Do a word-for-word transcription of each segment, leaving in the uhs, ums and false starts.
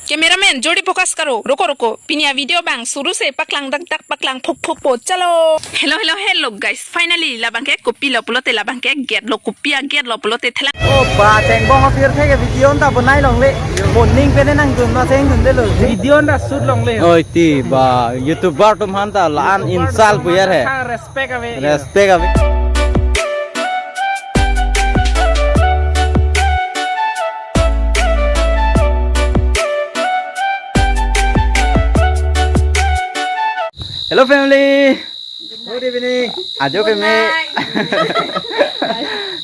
Cameraman, jodi focus karo, roko roko. Pini a video abang suru se paklang dak dak, paklang phuk phuk po, chalo. Hello, hello, hello guys. Finally, labang ke kopilo pulote labang ke gate lo, kopi a gate lo pulote thelang. Oh, ba, Chengbong apirthe ke video ta bonai longle. Morning pen nangdun ma seng dundelo. Video ta shoot longle. Oi, ti ba, YouTuber atum aphan ta la-an insult pu ya he. Respect ave. Respect ave. Hello family. Good evening. Ajo ke me.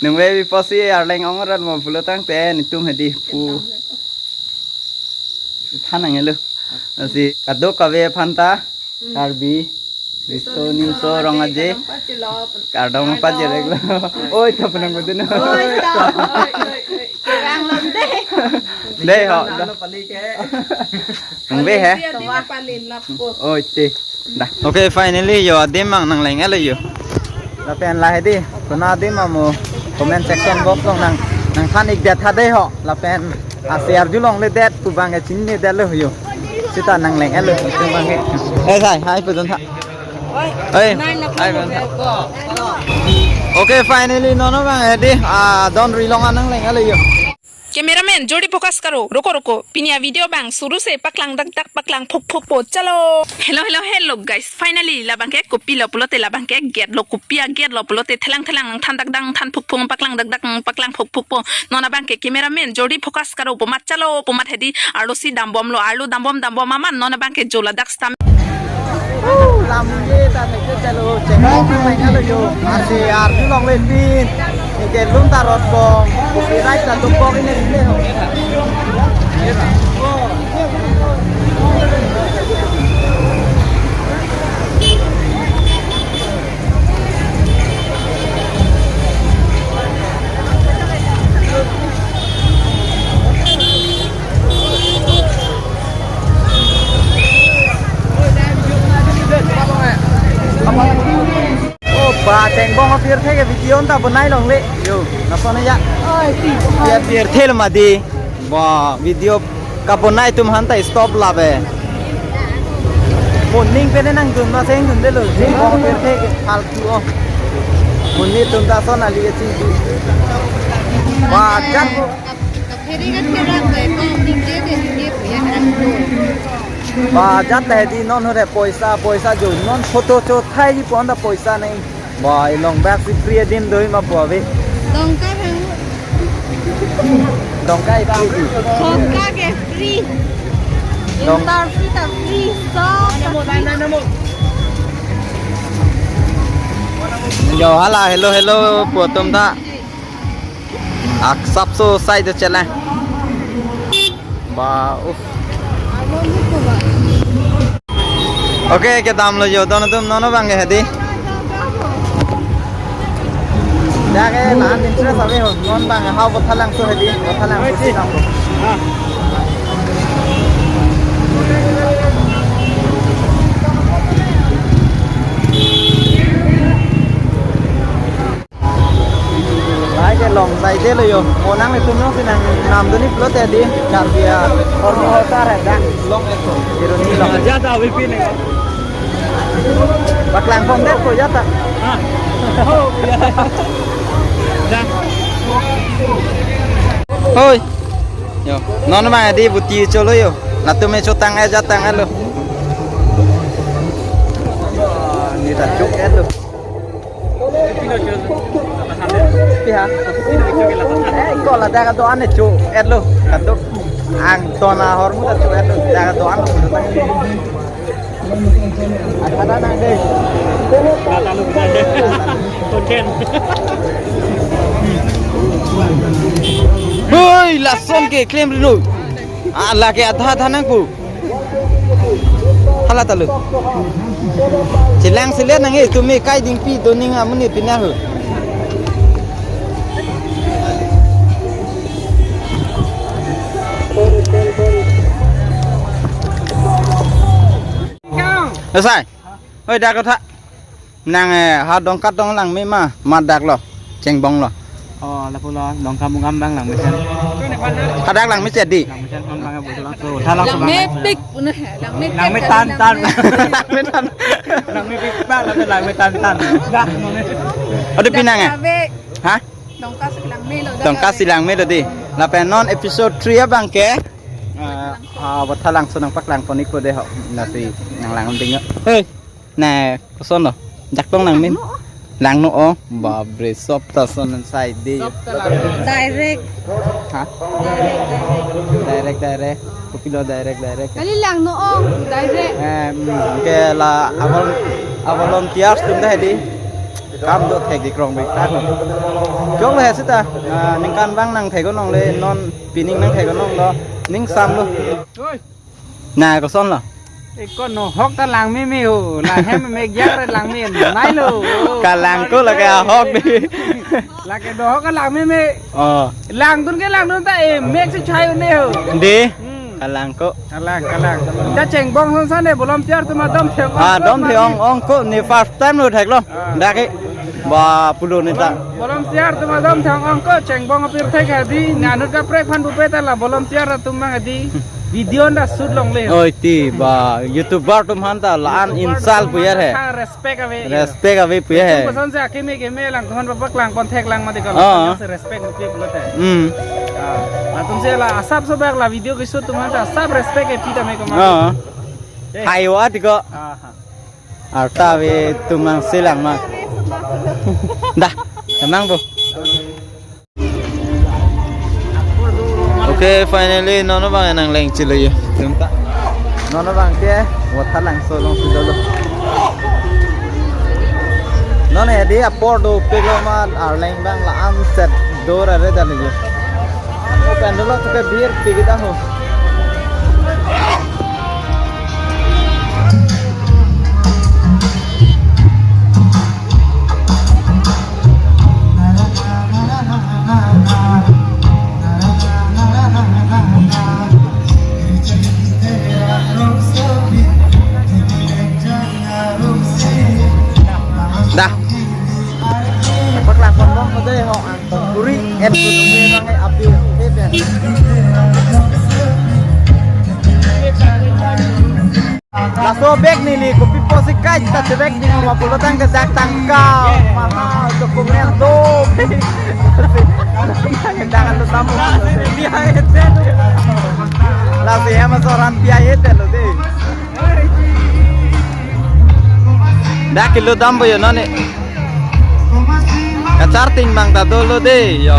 Nung me bi posi arleng ong rat mo pulo tangte netum hedi pu. Than nang helo. Lasi kadokave aphan ta Karbi, Riso Nimso Rong Aje, kardom pajirek lo. Oi, ta penang betul. Oi, ta. Oi, oi, oi. Kerang lo deh. Deh, ho. Nang lo pali ke. Nang be he? Pali dia, dia palin lapo. Oi, te. Dah. Okay, finally yo adim mang nangleng-et lo yo. Lapen la hedi, kona adim amo comment section box along nang, nangthan-ik det tha dei ho. Lapen ase arjulongledet pu abang ke chinine det lo yo. Sita nangleng-et lo pu abang ke. Eh, sai, hai pu don tha. Oi, hai pu don tha. Okay, finally non abang hedi, ah, don ri along an nangleng-et lo yo. Cameraman, jodi focus karo, roko roko. Pini a video abang suru se paklang dak dak, paklang phuk phuk po, chalo. Hello, hello, hello guys. Finally, labang ke kopilo pulote labang ke gate lo, kopi a gate lo pulote thelang thelang nangthan dak dak, nangthan phuk phuk, paklang dak dak, paklang phuk phuk po. Non abang ke cameraman, jodi focus karo pu amat, chalo pu amat hedi arlo si dambom lo, arlo dambom dambom amat non abang ke jo ladak stam. Uh, lam ye ta thek ke chalo, Chengbong nangleng-et lo yo. Ase arjulongle pin. Nike lun ta rot bong. Copyright ta tum bong ini sini ho. Oh, ba, Chengbong apirthe ke video ta bonai longle. Yo, lason ya. Oi, ti. Apirthe lo mati. Ba, video kabonai atum aphan ta stop la be. Morning pen nangdun ma seng dundelo. Chengbong apirthe ke faltu o. Morning atum ta son ali ke chingki. Ba, jat. Ba, jat hedi non hore poisa, poisa jo. Non photo cho thai ji pon ta poisa nai. Ba, ilong bak si free adim doi ma po ave. Dongka bang. Dongka free di. Dongka ke free. Dong- Interview ta free. Sob ta free. Yo, hala, hello, hello, pu atum ta. Aksap so sai de chela. Ba, uff. Okay, kedam lo yo, don atum non abang ke hedi. Dak ke la-an interest ave ho, non abang ke hau Bothalang so hedi, Bothalang so si dam lo. Lahai ke long saide lo yo. Mo nanglitum jongsi nangnam dunji pulote di Karbi ahormu ahortar he dak long-et ko. Ironi long. Jata avi pine. Paklang pondet ko jata. Ha. Oh, ya. Ja. Hoi. Yo, non abang hedi buti cholo yo. Latum me chotang-et jatang-et lo. Ni ta chok-et lo. Piha. Eh, ko ladak kedo-an ne cho-et lo. Kaduk. Angton ahormu ta cho-et lo. Ladak kedo-an lo. Ada nang deh. Konten. Hoi, lason ke klem ri lo. Ah, lake adha adha nangpo. Hala ta lo. Chelang selet nang e tumi kai dingpi doning amonit pinar ho. Esai. Oi, dak kotha. Nang, eh, ha Dongka Donglang me ma, ma dak lo. Chengbong lo. Oh, lapulo Dongkamukam abang langmesen. Hadak langmesen di. Langmesen abang abang laso. Tha laso abang. Langmepik puna hai, langmepik. Langmetan tan. Langmetan. Langmepik abang, lapen langmetan tan. Dah, none. Odi pi nang eh? Dongkabe. Hah? Dongka si langmelo, Dongka si langmelo di. Lapen non episode three abang ke. Ah, ah, Vothatlangso nangpaklang pon-ikpo de ho. Lasi nanglang ding. Hei. Nai, koson lo? Jaktong nangmin. Langno o. Babre, sop ta son sai de. Sop ta lang. Direct. Ha? Direct, direct. Direct, direct. Kopilo direct, direct. Kali langno o, direct. Eh, hmm, ke la aval, avolunteers atum dah di. Kam do thek di krong bik ta. Jong le sita. Ah, ningkan abang nangthek-o nongle, non pining nangthek-o nong lo. Ning sam lo. Oi. Na, koson lo? Eko no hok ta langmeme ho, la hem me jak re langme nai lo. Kalang ko lake ahok di. Lake do hok langmeme. Oh. Langdun ke langdun ta e mek si chai ne ho. Di. Hmm. Kalang ko. Kalang, kalang. Ta chengbong son san ne volunteer atum adom thek-ong. Ah, dom thek-ong ong ko ne first time lo thek lo. Ah. Dak ke. Ba pulo ne ta. Volunteer atum adom thek-ong ko chengbong apirthek hadi. Nanut kaprek aphan pupe ta la volunteer atum abang hadi. Video anda shoot longle. Oi ti ba YouTuber atum aphan ta la-an insult pu ya he. Respect ave. Respect ave pu ya he. Atum koson si akimi kimi lang atum aphan paklang pon theklang mati ko. Oh. Respect mati pulo te. Hmm. Ah, latum si la asap sobak la video ke shoot atum aphan ta asap respect e pita me ko ma. Oh. Eh. Hai wa ti ko. Ah, ha. Arta ave atum nangselang ma. Dah, tenang bu. Okay, finally, non abang nangleng chilo yo. Tumta. Non abang ke, Vothatlangso alongsi dolo. Non edi apor dopiklo ma, arleng abang la-an set dor are dan yo. Open dolo tuke bir pigi dah ho. Dah. Paklang pon bong ko dei ho ang. Kuri et ko dong bang ai api. Laso bag neli kopi pusi kai ta chevek ding ma pulo tangte dak tangka. Maha dokumen do. Tangka lo tamu. Lasi hem asoran pi ai te lo de. Dak kilo dam bo yo none. Kacharting abang ta dolo de yo.